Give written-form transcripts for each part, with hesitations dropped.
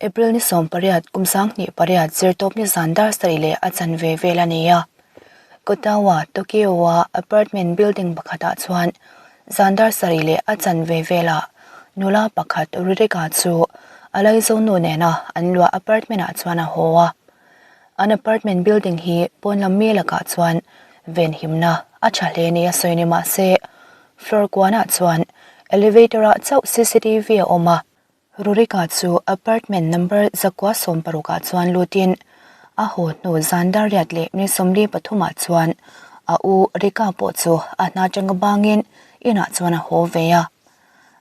April ni 18 kum 28 zirtawpni zan dar sarih leh a chanve vel a ni a. Kotawa, Tokyo-a apartment building pakhatah chuan zan dar sarih leh a chanve velah nula pakhat Ririka chu a laizo nu nena an luah apartment-ah chuan a haw a. An apartment building hi pawn lam mi lakah chuan venhimna a tha hle nia sawi ni mah se, floor kuanah chuan elevator-ah chauh cctv a awm a. Rurika chu apartment number 160 ah chuan lutin a haw hnu zan dar riat leh mi 43 ah chuan a u Rika pawh chu a hna atanga bangin inah chuan a haw ve a.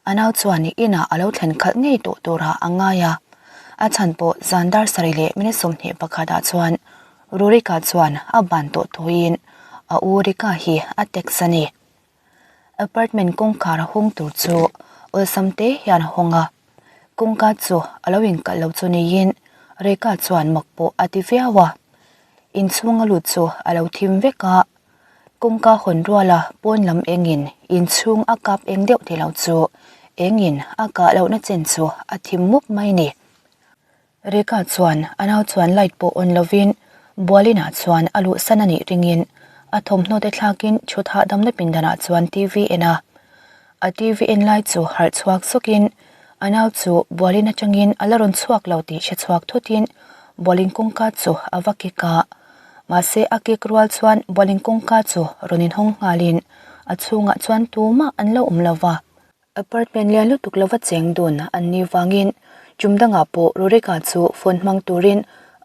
A nau chuan inah a lo thlen khalh ngei tawh turah a ngai a, a chhan pawh zan dar sarih leh minute 21 ah chuan Rurika chuan a ban tawh thuin a u Rika hi a text a ni. Apartment kawngkhar a hawng tur chu awlsam te hian a hawng a, kawngka chu a lo inkalh lo chu niin Rika chuan mak pawh a ti viau a, inchhung a lut chu a lo thim vek a. Kawngka hawn ruala pawn lam engin inchhung a kap eng deuh tih lo chu engin a kah lohna chen chu a thim mup mai ni. Reka chuan a nau chuan light pawh on lovin bualinah chuan a luhsan a nih ringin a thawmhnaw te thlakin chhut hahdamna pindanah chuan TV en a. A TV en lai chu harh chhuak sawkin a nau chu bualin atangin a la rawn chhuak lo tih hre chhuak thutin bualin kawngka chu a va kik a. Mahse a kik rual chuan bualin kawngka chu rawn inhawng nghalin a chhungah chuan tumah an lo awm lo va. Apartment lian lutuk lova cheng dun an nih vangin tum dangah pawh Rurika chu phone hmang turin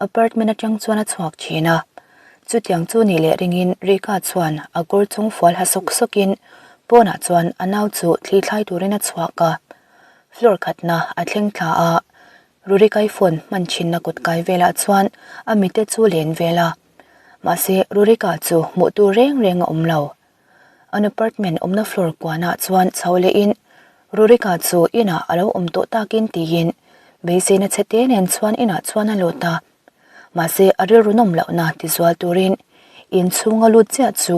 apartment atang chuan a chhuak thin a. Chutiang chu nih leh ringin Rika chuan a kawr chung fual ha sawk sawkin pawnah chuan a nau chu thli thlai turin a chhuak a. Floor khatna a thleng thla a, Rurikai phone hman thinna kut kai velah chuan a mite chu len vel a. Mahse Rurika chu hmuh tur reng reng a awm lo. An apartment awmna floor kuanah chuan chho lehin Rurika chu inah a lo awm tawh takin tiin beiseina chhe te nen chuan inah chuan a lut a. Mahse a rilru nawm lohna ti zual turin inchhunga lut chiah chu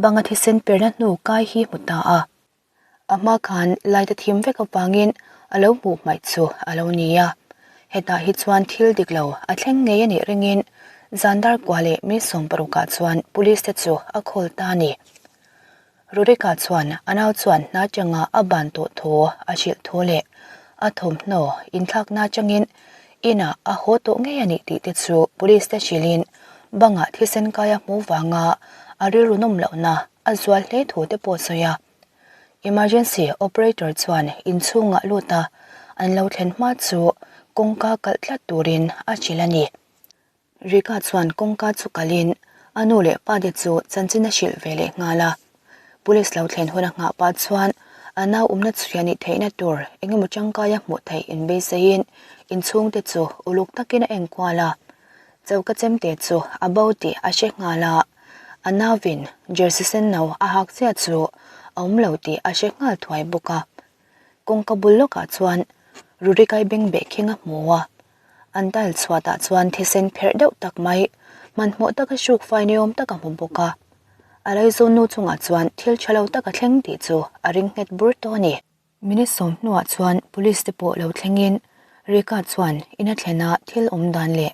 banga thisen perna hnu kai hi hmu ta a. A hma khan light a thim vek avangin a lo hmuh hmaih chu a lo ni a. Hetah hi chuan thil dik lo a thleng ngei a nih ringin zan dar kua leh mi 60 ah chuan police te chu a call ta a ni. Rurika chuan a nau chuan hna changa a ban tawh thu a hrilh thu leh a thawmhnaw inthlakna atangin inah a haw tawh ngei a nih tih te chu police te hrilhin bangah thisen kai a hmuh vanga a rilru nawm lohna a zual hle thu te pawh sawi a. Emergency operator chuan inchhungah lut a, an lo thlen hma chu kawngka kalh tlat turin a hrilh a ni. Rika chuan kawngka chu kalhin a nu leh pa te chu chanchin a hrilh ve leh nghal a. Police lo thlen hun a nghah pah chuan a nau awmna chhuia nih theihna tur eng emaw tangkaia hmuh theih inbeisaiin inchhungte chu uluk takin a enkual a. Choka chemte chu a bo tih a hre nghal a. A nauvin jersey sen no a hak chiah chu a awm lo tih a hre nghal thuai bawk a. Kawngka bul lawkah chuan Rurikai beng beh kheng a hmu a. An tile chhuatah chuan thisen pherh deuh tak mai hmanhmawh taka hruk fai ni awm tak a hmu bawk a. A laizawn nu chungah chuan thil tha lo tak a thleng tih chu a ring nghet bur tawh a ni. Minute sawm hnuah chuan police te pawh lo thlengin Rika chuan in a thlena thil awm dan leh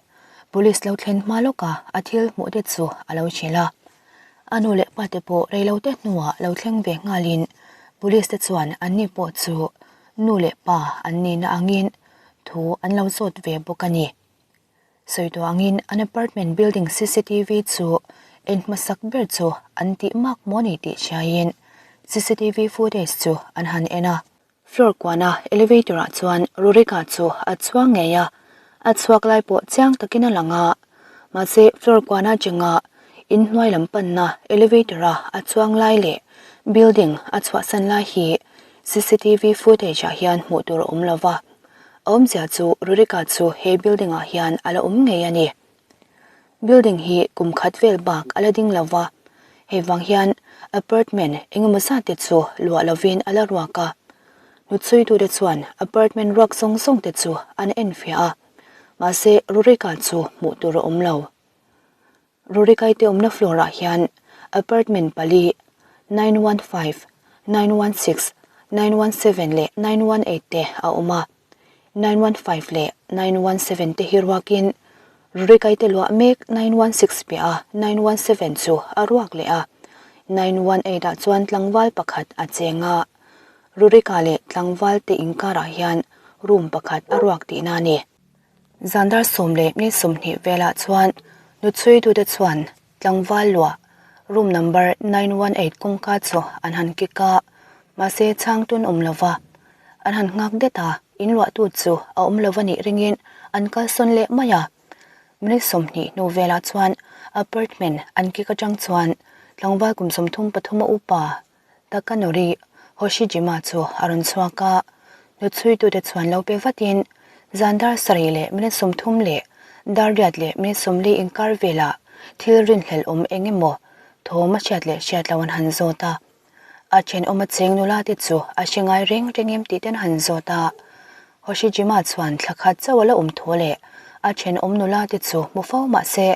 police lo thlen hma lawka a thil hmuh te chu a lo hrilh a. A nu leh pa te pawh reilote hnuah lo thleng ve nghalin police te chuan anni pawh chu nu leh pa an nihna angin thu an lo zawt ve bawk a ni. Sawi tawh angin an apartment building cctv chu en hmasak ber chu an tih mak maw ni tih hriaiin cctv footage chu an han en a. Floor kuana elevator ah chuan Rurika chu a chuang ngei a, a chhuak lai pawh chiang takin a lang a. Mahse floor kuana chenga inhnuai lam panna elevator a a chuang lai leh building a chhuahsan lai hi cctv footage ah hian hmuh tur a awm lova. A awmzia chu Rurika chu he building ah hian a la awm ngei a ni. Building hi kum khat vel bak a la ding lo va, hei vang hian apartment engemaw zat te chu luah lovin a la ruak a. Hnuchhuitute chuan apartment ruak zawng zawng te chu an enfiah a, mahse Rurika chu hmuh tur a awm lo. Rurikaite awmna floor ah hian apartment pali, 915, 916, 917 leh 918 te a awm a. 915 leh 917 te hi ruakin Rurikaite luah mek 916 piah a 917 chu a ruak leh a, 918 ah chuan tlangval pakhat a cheng a. Rurika leh tlangval te inkarah hian room pakhat a ruak tihna a ni. Zandar 10 leh minute 20 velah chuan nuchhuitute chuan tlangval luah room number 918 kawngka chu an han kik a, mahse chhangtun awm lova an han nghak det a, in luahtu chu a awm lova nih ringin an kalsawn leh mai a. Minute 20 hnu velah chuan apartment an kik atang chuan tlangval kum 33 a upa Takanori Hoshijima chu a rawn chhuak a, nuchhuitute chuan lo pe vatin zan dar 7 leh minute 30 leh dar 8 leh minute 40 inkar velah thil rinhlelh awm eng emaw thawm a hriat leh hriat loh an han zawt a. A thenawm a cheng nula te chu a hre ngai reng reng em tih ten han zawt a. Hoshijima chuan thla khat chauh a la awm thu leh a thenawm nula te chu hmu fo mah se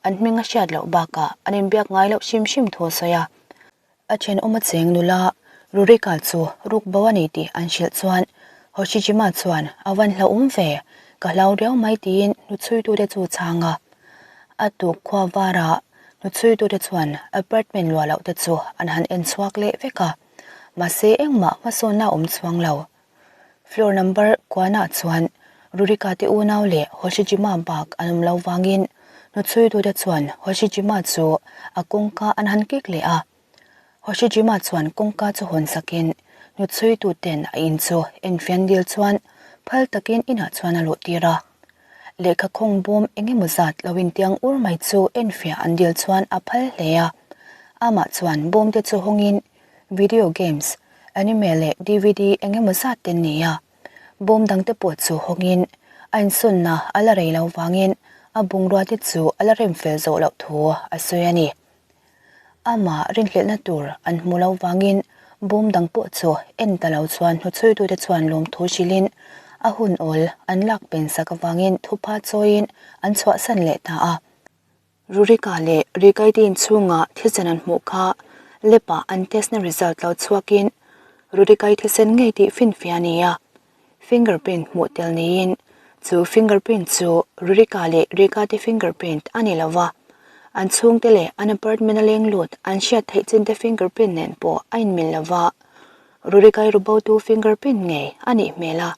an hming a hriat loh bakah an inbiak ngai loh hrim hrim thu a sawi a. A thenawm a cheng nula Rurika chu ruk bo a ni tih an hrilh chuan Hoshijima chuan a van hlauhawm ve, ka hlau riau mai tiin hnuchhuitute chu chhang a. A tuk khua varah hnuchhuitute chuan apartment luah loh te chu an han en chhuak leh vek a, mahse engmah hmasawnna a awm chuang lo. Floor number kuanah chuan Rurika te unau leh Hoshijima bak an awm lo vangin hnuchhuitute chuan Hoshijima chu a kawngka an han kik leh a. Hoshijima chuan kawngka chu hawn sakin hnuchhuituten a in chu enfian dil chuan phal takin inah chuan a luh tir a. Lehkha khawng bawm eng emaw zat lo intiang ur mai chu enfiah an dil chuan a phal hle a. Amah chuan bawm te chu hawngin video games, anime leh dvd eng emaw zat te an nei a. Bawm dang te pawh chu hawngin a insawnna a la rei lo vangin a bungrua te chu a la rem fel zawh loh thu a sawi a ni. Amah rinhlelhna tur an hmu lo vangin bawm dang pawh chu en ta lo chuan hnuchhuitute chuan lawmthu hrilhin a hun awl an lak pen sak avangin thupha chawiin an chhuahsan leh ta a. Rurika leh Rikaite inchhunga thisen an hmuh kha lab-ah an test-na result lo chhuakin Rurikai thisen ngei tih finfiah a ni a, fingerprint hmuh tel niin chu fingerprint chu Rurika leh Rikate fingerprint a ni lo va, an chhungte leh an apartment-a leng lut an hriat theih chinte fingerprint nen pawh a inmil lo va, Rurikai rubotu fingerprint ngei a nih hmel a.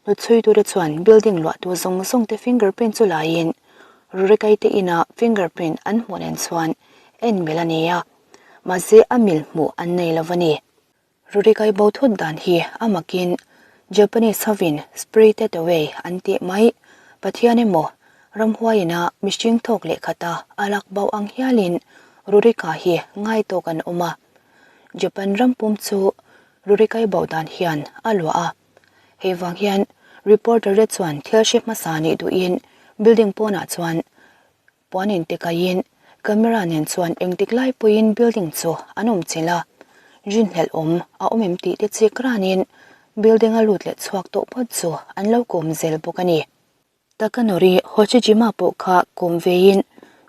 Hnuchhuitute chuan building luahtu zawng zawng te fingerprint chu laiin Rurikaite inah fingerprint an hmuh nen chuan en mil a ni a, mahse a mil hmuh an nei lo a ni. Rurikai bo thut dan hi a makin Japanese hovin spirited away an tih mai, Pathian emaw ramhuaiina mihring thawk leh khata a lak bo ang hialin Rurika hi ngai tawk an awm a. Japan ram pum chu Rurikai bo dan hian a luah a. Hei vang hian reporter te chuan thil hre hmasa nih duhin building pawnah chuan puan in ti kaiin camera nen chuan engtik lai pawhin building chu an awm chilh a, rinhlelh awm a awm em tih te chik ranin building a lut leh chhuak tawh phawt chu an lo kawm zel bawk a ni. Takanori Hoshijima pawh kha kawm veiin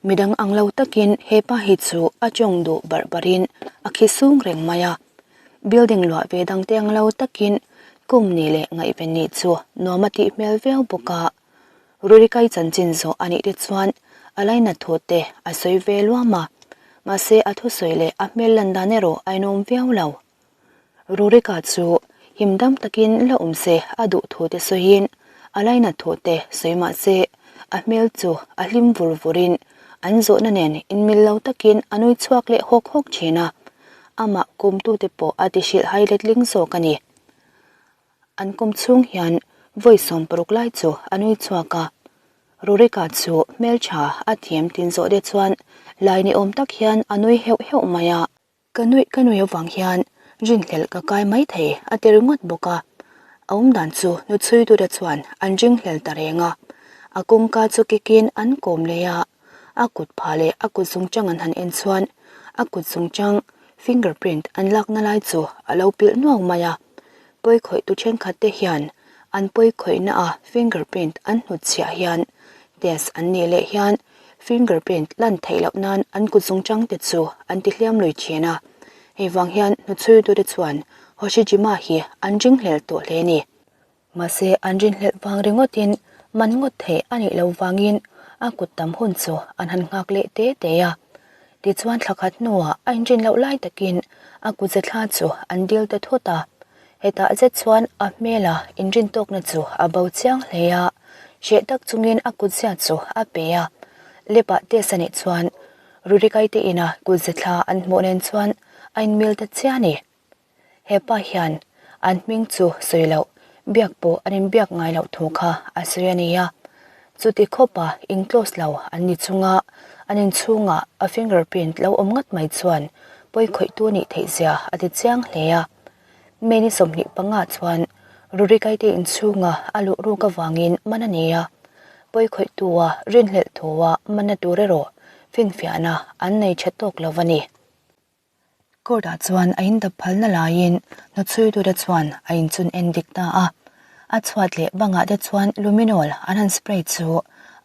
midang ang lo takin hepa hi chu a tawng duh barh barhin a khi sung reng mai a. Building luah ve dangte ang lo takin kum ni leh ngaihven nih chu nuam a tih hmel viau bawk a. Rurikai chanchin zawh a nih te chuan a lainat thu te a sawi ve luam a, mahse a thusawi leh a hmel lan dan erawh a inawm viau lo. Rurika chu him dam takin la awm se a duh thu te sawiin a lainat thu te sawi mah se a hmel chu a hlim vur vurin an zawhna nen inmil lo takin a nui chhuak leh hawk hawk thin a, amah kumtute pawh a ti hrilh hai letling zawk a ni. An kum chhung hian vawi 60 lai chu a nui chhuak a, Rurika chu hmeltha a thiam tin zawh te chuan lai ni awm tak hian a nui heuh heuh mai a. Ka nuih ka nuih avang hian rinhlelh ka kai mai thei a ti ringawt bawk a. A awmdan chu hnuchhuitute chuan an ringhlel ta reng a. A kawngka chu kikin an kawm leh a, a kut pha leh a kut zungchang an han en chuan a kut zungchang fingerprint an lakna lai chu a lo pilh nuau mai a. Pawikhawihtu thenkhatte hian an pawikhawihna a fingerprint an hnutchhiah hian test an nih leh hian Fingerprint lan theih loh nan an kut zungchang te chu an ti hliam lui thin a, hei vang hian hnuchhuitute chuan Hoshijima hi an ringhlel tawh hle a ni. Mahse an rinhlelh vang ringawtin man ngawt theih a nih loh vangin a kut tam hun chu an han nghak leh te te a. Tichuan thla khat hnuah a inrin loh lai takin a kutze thla chu an dil ta thut a. Hetah zet chuan a hmela inrin tawkna chu a bo chiang hle a, hreh tak chungin a kutzia chu a pe a. Lepah test a nih chuan Rurikaite ina kutze thla an hmuh nen chuan a inmil ta chiah a ni. He pa hian an hming chu sawi loh, biak pawh an inbiak ngai loh thu kha a sawi a ni a. Chuti khawpa in close lo an ni chunga an inchhungah a finger print lo awm ngat mai chuan pawi khawihtu nih theih zia a ti chiang hle a. May ni 25 chuan Rurikaite inchhunga a luh ruk avangin man a ni a. Pawi khawihtua rinhlelh thua manna tur erawh finfiahna an nei tha tawk lo a ni. Court-ah chuan a indap phalna laiin hnawchhuitute chuan a inchun en dik ta a. A chhuat leh bangah te chuan luminol an han spray chu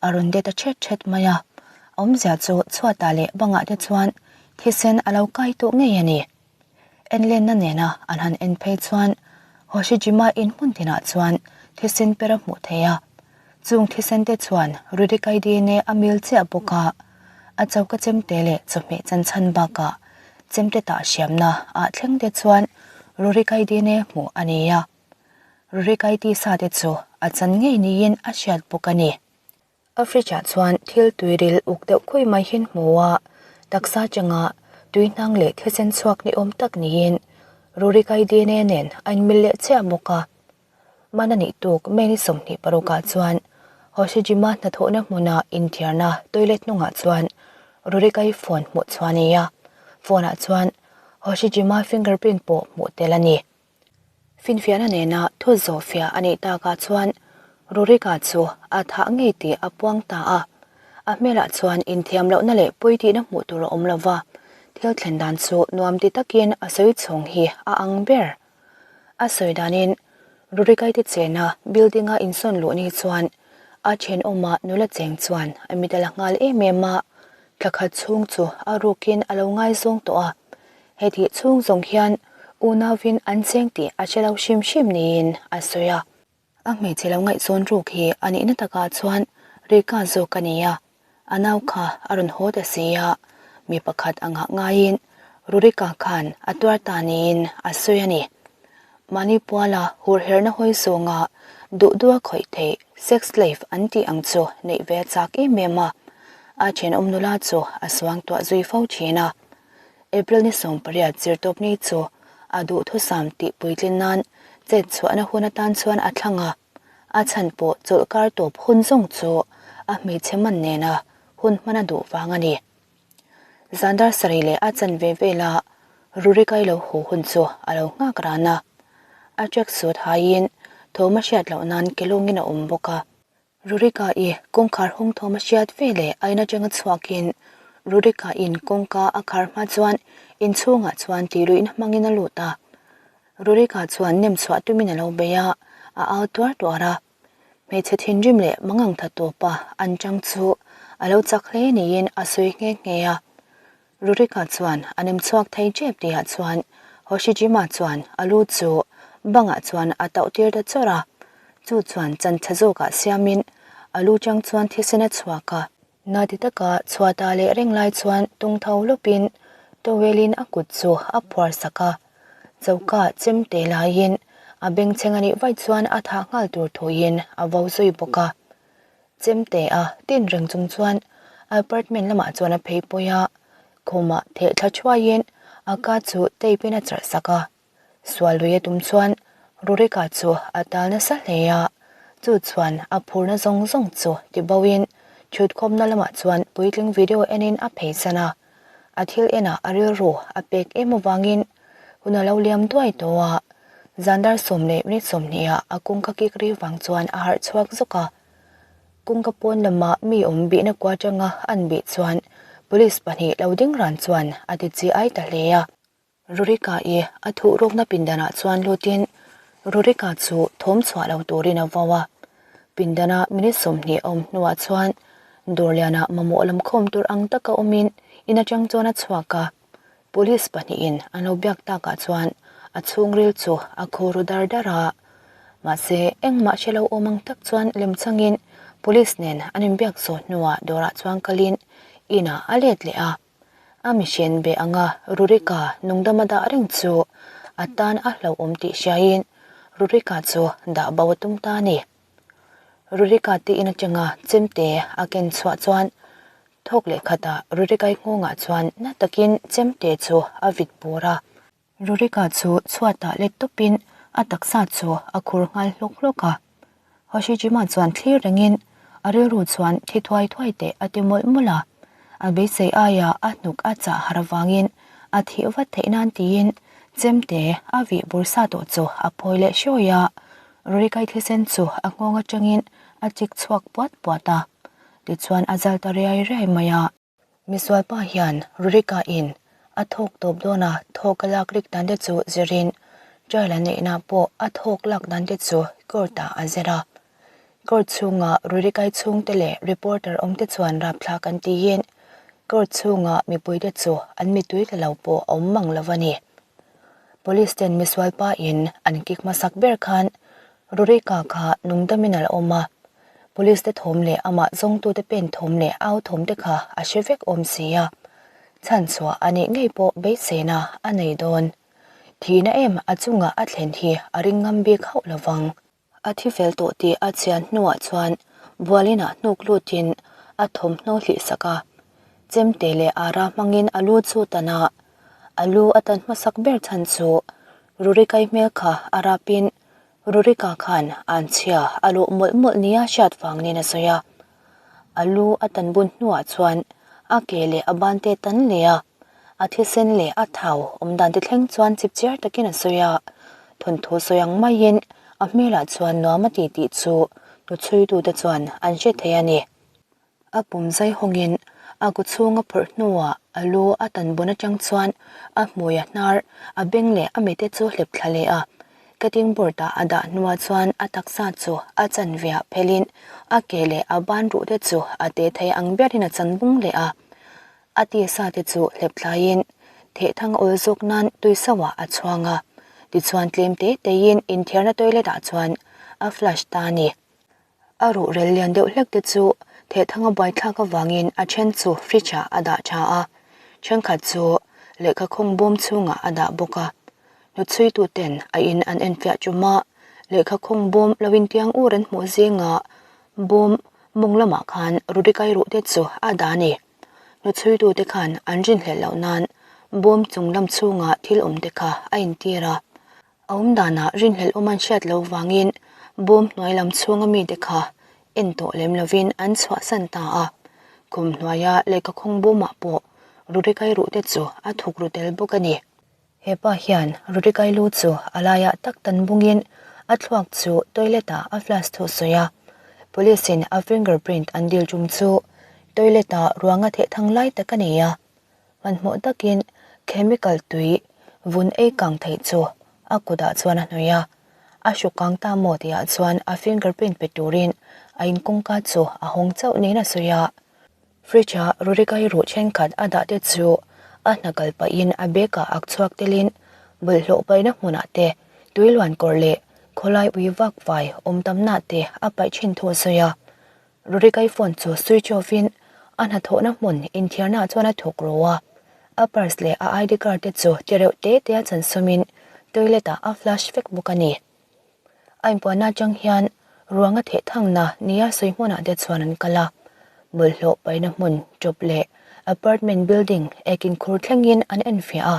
a rawn det a ṭhet ṭhet mai a. A awmzia chu chhuatah leh bangah te chuan thisen a lo kai tawh ngei a ni. Enlenna nena an han en phei chuan Hoshijima in hmun tinah chuan thisen per a hmuh theih a. Chung thisen te chuan Rurikai DNA a mil chiah bawk a, a choka chemte leh chawhmeh chan chhan bakah chemte tah hriamna ah thleng te chuan Rurikai DNA hmuh a ni a. Rurikai tisa te chu a chan ngei niin a hriat bawk a ni. A fridge ah chuan thil tuiril uk deuh khui mai hian hmu a, taksa changa tui hnang leh thisen chhuak ni awm tak niin Rurikai DNA nen a inmil leh chiah bawk a. Man a nih tuk May ni 26 ah chuan Hoshijima hnathawhna hmuna inthiarna toilet hnungah chuan Rurikai phone hmuh chhuah a ni a, phone ah chuan Hoshijima fingerprint pawh hmuh tel a ni. Finfiahna nena thu zawhfiah a neih takah chuan Rurika chu a thah ngei tih a puang ta a. A hmelah chuan inthiam lohna leh pawitihna hmuh tur a awm lo va, thil thlen dan chu nuam ti takin a sawi chhawng hi a ang ber. A sawi danin Rurikaite chena building-a insawn luh ni chuan a thenawma nula cheng chuan a mit a la nghal em em a, thla khat chhung chu a rukin a lo ngaizawng tawh a. Hetih chhung zawng hian unauvin an cheng tih a hre lo hrim hrim niin a sawi a. A hmeichhe lo ngaihzawn ruk hi a nihna takah chuan Rika zawk a ni a, a nau kha a rawn haw ta si a, mi pakhat a nghah ngaiin Rurika khan a tuar ta niin a sawi a ni. Mahni puala hurherhna hawi zawnga duh duha khawih theih sex slave an tih ang chu neih ve a chak em em a, a thenawm nula chu a suangtuah zui fo thin a. April ni 18 zirtawp ni chu a duhthusam tih puitlin nan chet chhuahna hun atan chuan a thlang a, a chhan pawh chawlhkar tawp hun zawng chu a hmeichhe man nena hun hman a duh vang a ni. Zan dar sarih leh a chanve vela Rurikai lo haw hun chu a lo nghak ran a, a tracksuit haiin thawm a hriat loh nan kelawngin a awm bawk a. Rurika i kawngkhar hawng thawm a hriat ve leh a in atanga chhuakin Rurika in kawngka a khar hma chuan inchhungah chuan tihluihna hmangin a lut a. Rurika chuan nem chhuah tumin a lo bei a, a au tuar tuar a. Hmeichhe thinrim leh mangang tha tawpa an chang chu a lo chak hle niin a sawi nghe nghe a. Rurika chuan a nem chhuak thei tep tihah chuan Hoshijima chuan a lu chu bangah chuan a tauh tir ta chawrh a, chu chuan chan tha zawkah siamin a lu chang chuan thisen a chhuak a. Na ti taka chhuata leh reng lai chuan tung tho lawpin towel in a kut chu a phuar sak a, choka chem te laiin a bengchheng a nih vaih chuan a thah nghal tur thuin a vo zui bawk a. Chemte a tin reng chung chuan apartment lamah chuan a phei pawi a, khumah theh thla thuaiin a ka chu tape in a charh sak a. Sual lui a tum chuan Rurika chu a tal nasa hle a, chu chuan a phurna zawng zawng chu ti bo in thutkhawmna lamah chuan puitling video en in a phei san a. A thil enah a rilru a pek em avangin hun a lo liam duai tawh a, zan dar 10 minute 20 ah a kawngka kik ri vang chuan a harh chhuak zawk a. Kawngka pawn lama mi awm bihna kua atanga an bih chuan police pahnih lo ding ran chuan a ti chi ai ta hle a. Rurika i a thuh rawkna pindanah chuan lutin Rurika chu thawm chhuah lo turin a vau a. Pindana minute 20 a awm hnuah chuan dawr lianah mamawh lam khawm tur ang taka awmin in atang chuan a chhuak a. Police pahnihin an lo biak takah chuan a chhungril chu a khur ru dar dar a. Mahse, engmah hre lo awm ang tak chuan lemchangin police nen an inbiak zawh hnuah dawrah chuan kalin inah a let leh a. A mihring be anga Rurika nungdama dah reng chu a tan a hlauhawm tih hriain Rurika chu dah bo a tum ta a ni. Rurika te in atanga chemte a ken chhuah chuan thawk leh khatah Rurikai nghawngah chuan na takin chemte chu a vit bur a. Rurika chu chhuatah let tawpin a taksa chu a khur nghal hlawk hlawk a. Hoshijima chuan thlir rengin a rilru chuan thi thuai thuai teh a ti mawlh mawlh a. A beisei aia a hnuk a chah har avangin a thih vat theih nan tiin chemte a vih bur sa tawh chu a phawi leh hruai a. Rurikai thisen chu a nghawng atangin a chik chhuak puat puat a. Tichuan a zal ta riai riai mai a. Misualpa hian Rurika in a thawk tawp dawn a, thawk a lak rik dan te chu zirin trial a neihna pawh a thawk lak dan te chu court ah a zir a. Court chhunga Rurikai chhungte leh reporter awm te chuan rapthlak an tiin court chhunga mipui te chu an mitui tla lo pawh a awm mang lo a ni. Police ten misualpa in an kick hmasak ber khan Rurika kha nungdamin a la awm a, Police te thawm leh amah zawngtute pen thawm leh au thawm te kha a hre vek awm si a, chhanchhuah a nih ngei pawh beiseina a nei dawn. Thihna em a chungah a thlen hi a ring ngam bik hauh lo vang. A thi fel tawh tih a chian hnuah chuan bualinah hnuk lutin a thawmhnaw hlih sak a, chemte leh ara hmangin a lu chu tan a, a lu a tan hmasak ber chhan chu Rurikai hmel kha a rapin Rurika khan anchhia a luh mawlh mawlh nia hriat vang nen a sawi a. A lu a tan bun hnuah chuan a ke leh a ban te tan leh a, a thisen leh a thau awm dan te thleng chuan chipchiar takin a sawi a. Thawnthu sawi ang maiin a hmelah chuan nuam a ti tih chu hnuchhuitute chuan an hre thei a ni. A pum zai hawngin a ku chhung a phawrh hnuah a lu a tan bun atang chuan a hmui a hnar, a beng leh a mite chu hlep thla leh a. Cutting board ah a dah hnuah chuan a taksa chu a chanveah phelin a ke leh a ban ruh te chu a te thei ang berin a chan bung leh a. A tisa te chu hlep thlaiin thehthang awl zawk nan tuisauah a chhuang a. Tichuan tlem te tein inthiarna toilet ah chuan a flush ta a ni. A ruhrel lian deuh hlek te chu thehthanga buaithlak avangin a then chu fridge ah a dah tha a, thenkhat chu lehkha khawng bawm chhungah a dah bawk a. Hnuchhuitu ten a in an enfiah tum a, lehkha khawng bawm lo intiang ur an hmuh zingah bawm mawng lamah khan Rudikai ruh te chu a dah a ni. Hnuchhuitu te khan an rinhlelh loh nan bawm chung lam chhungah thil awm te kha a intir a. A awm danah rinhlelh awm an hriat loh vangin bawm hnuai lam chhunga mite kha en tawh lem lovin an chhuahsan ta a. Khum hnuaia lehkha khawng bawmah pawh Rurikai ruhte chu a thuk ru tel bawk a ni. He pa hian Rurikai lu chu a laiah tak tan bungin a thluak chu toilet-ah a flash thu sawi a. Police-in a finger print an dil tum chu toilet-ah ruanga thehthang lai tak a nei a. Hmanhmawh takin chemical tui vun ei kang theih chu a kutah chuan a hnawih a, a hru kang ta maw tihah chuan a fingerprint pe turin a in kawngka chu a hawng chauh niin a sawi a. Fridge a Rurikai ruh thenkhat a dah te chu a hna kal pahin a bag ah ak chhuak telin bawlhhlawh paihna hmunah te tui luan kawr leh khawlai ui vak vai awm tamnah te a paih thin thu a sawi a. Rurikai phone chu switch off in a hnathawhna hmun inthiarnaah chuan a thawk ro a, a purse leh a ID card te chu ti reuh te te a chansawm in toilet ah a flush vek bawk a ni. A inpuanna atang hian ruang a theh thangna nia sawi hmunah te chuan an kal a, bawlhhlawh paihna hmun tawp leh apartment building ekin khur thlengin an enfiah a,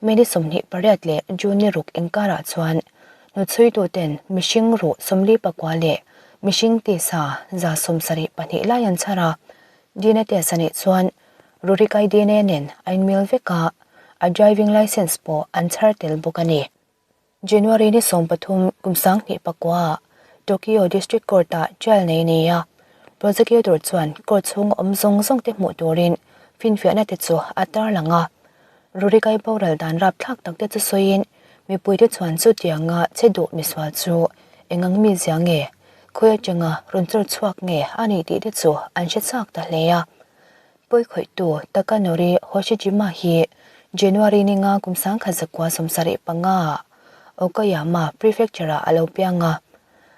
May ni 28 leh June ni ruk inkarah chuan hnuchhuituten mihring ruh 44 leh mihring tisa 72 lai an chhar a, DNA test a nih chuan Rurikai DNA nen a inmil vek a, a driving licence pawh an chhar tel bawk a ni. January ni 13 kum 2009 ah Tokyo District Court ah trial nei a ni a, prosecutor chuan court chhunga awm zawng zawng te hmuh turin finfiahna te chu a tarlang a. Rurikai boral dan rapthlak tak te chu sawiin mipuite chuan chutianga che duh misual chu engang mizia nge, khawi atanga rawn chawr chhuak nge a nih tih te chu an hre chak ta hle a. Pawikhawihtu Takanori Hoshijima hi January ni nga kum 1975 ah Okayama Prefecture ah a lo piang a.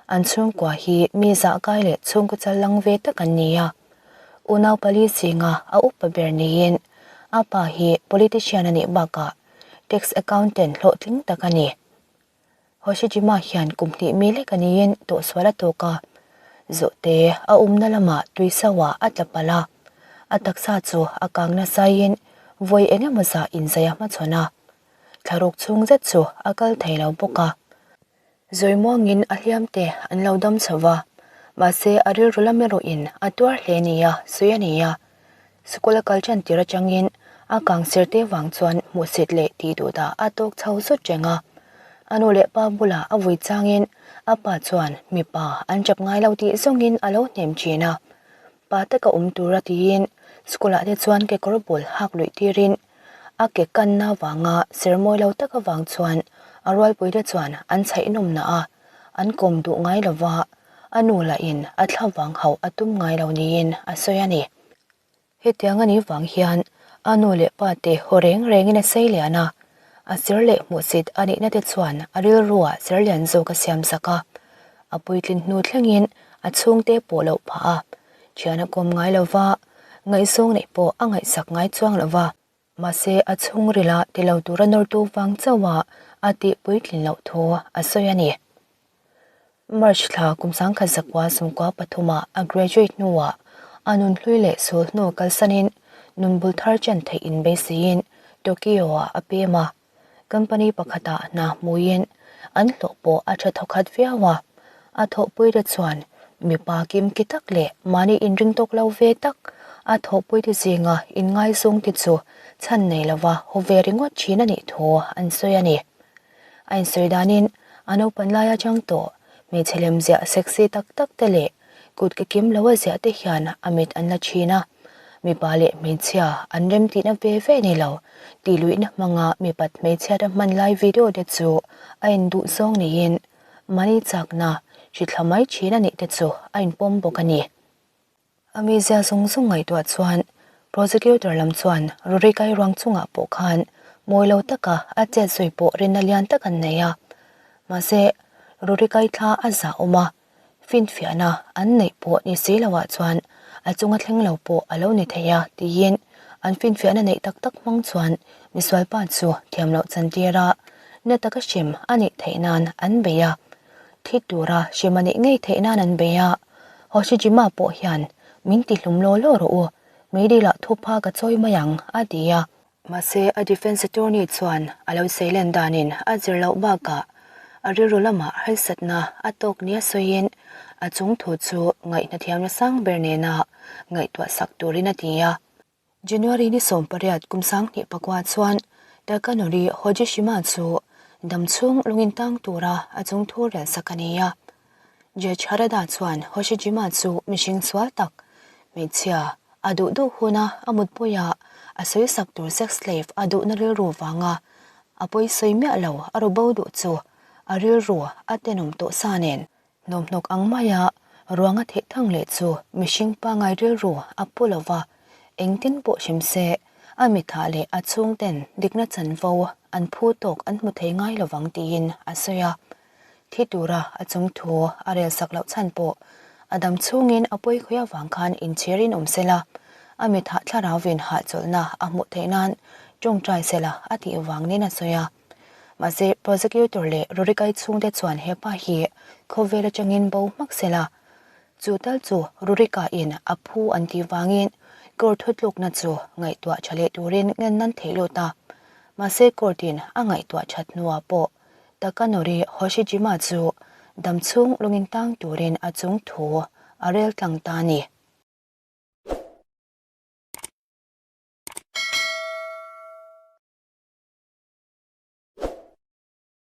An chhungkua hi mi zahkai leh chhungkaw chal lang ve tak an ni a. Unau pali zinga a upa ber niin a pa hi politician a nih bakah tax accountant hlawhtling tak a ni. Hoshijima hian kum hnih mi lek a niin tawhsual a tawk a, zawhte a awmna lamah tui sauhah a tla palh a, a taksa chu a kang nasaiin vawi eng emaw zah inzai a hmachhawn a, thlaruk chhung zet chu a kal thei lo bawk a. Zawi muangin a hliam te an lo dam chho va, mahse a rilru lam erawhin a tuar hle nia sawi a ni a. Sikul a kal ṭan tir aṭangin a kang sir te vang chuan hmuhsit leh tih duh dah a tawk chho zut reng a. A nu leh pa bulah a vui changin a pa chuan mipa an ṭap ngai lo tih zawngin a lo hnem ṭhin a. Pa taka awm tura tiin school ah te chuan kekawr bul hak luih tirin a ke kanna vanga sermawi lo tak avang chuan a rualpui te chuan an chhaih nawmna a, an kawm duh ngai lova a nu lahin a thla vang hauh a tum ngai lo niin a sawi a ni. Hetiang a nih vang hian a nu leh pa te haw reng rengin a sei lian a, a sir leh hmuhsit a nihna te chuan a rilruah sir lian zawk a siam sak a, a puitlin hnu thlengin a chhungte pawh loh phah a, thian a kawm ngai lova, ngaihzawng neih pawh a ngaihsak ngai chuang lova. Mahse a chhungrila ti lo tura nawrtu vang chauha a tih puitlin loh thu a sawi a ni. March thla kum 1993 a graduate hnuah a nunhlui leh sul hnu kalsanin nun bul thar chen theih inbeisiin Tokyo-ah a pem a. Company pakhatah hna hmuiin an hlawh pawh a tha thawkhat viau a, a thawhpuite chuan mipa kimki tak leh mahni inring tawk lo ve tak a thawhpuite zinga inngaizawngte chu chhan nei lova haw ve ringawt thin a nih thu an sawi a ni. A insawi danin a naupan lai atang tawh hmeichhe lem ziah sexy tak tak te leh kut ke kim lo a ziah te hian a mit an la thin a. Mipa leh hmeichhia an remtihna ve ve ni lo tih luihna hmanga mipat hmeichhiat a hman lai video te chu a induh zawng niin mahni chakna hrithla mai thin a nih te chu a inpawm bawk a ni. A mizia zawng zawng ngaihtuah chuan prosecutor lam chuan Rurikai ruang chungah pawh khan mawi lo taka a chet zui pawh rinna lian tak an nei a. Mahse, Rurikai thla a zah awm a, finfiahna an neih pawh ni si loah chuan a chunga thleng lo pawh a lo ni thei a tiin an finfiahna neih tak tak hmang chuan misualpa chu thiam loh chantir a, na taka hrem a nih theih nan an bei a. Thi tura hrem a nih ngei theih nan an bei a. Hoshijima pawh hian min ti hlum law law rawh u, meidil-ah thupha ka chawi mai ang, a ti a. Mahse, a defense attorney chuan a lo seilen danin a zir loh bakah a rilru lamah harsatna a tawk nia sawiin a chung thu chu ngaihnathiamna sang ber nena ngaihtuah sak turin a ti a. January ni 18 kum 2009 chuan Takanori Hojishima chu damchhung lungin tang tura a chung thu rel sak a ni a. Judge Harada chuan Hoshijima chu mihring sual tak, hmeichhia, a duh duh huna a mutpui a, a sawi sak tur sex slave a duhna rilru vanga a pawi sawi miah lo a ru bo duh chu a rilru a tenawm tawh sa nen. Hnawmhnawk ang maia ruanga theih thang leh chu mihring pangai rilru a pu lo va, engtin pawh hrim se, a mithah leh a chhungten dikna chanvo an phu tawk an hmu thei ngai lo vang tiin a sawi a. Thi tura a chung thu a rel sak loh chhan pawh a dam chhungin a pawi khawi avang khan inchhirin awm sela, a mithah thlarauin hahchawlhna a hmuh theih nan tawngtai sela a tih vang nen a sawi a. Mahse, prosecutor leh Rurikai chhungte chuan hepa hi khawvel atangin bo hmak sela, chu tal chu Rurika in a phu an tih vangin court thutlukna chu ngaihtuah tha leh turin ngen nan theih lut a. Mahse, court in a ngaihtuah that hnuah pawh Takanori Hoshijima chu damchhung lungin tang turin a chung thu a rel tlang ta a ni.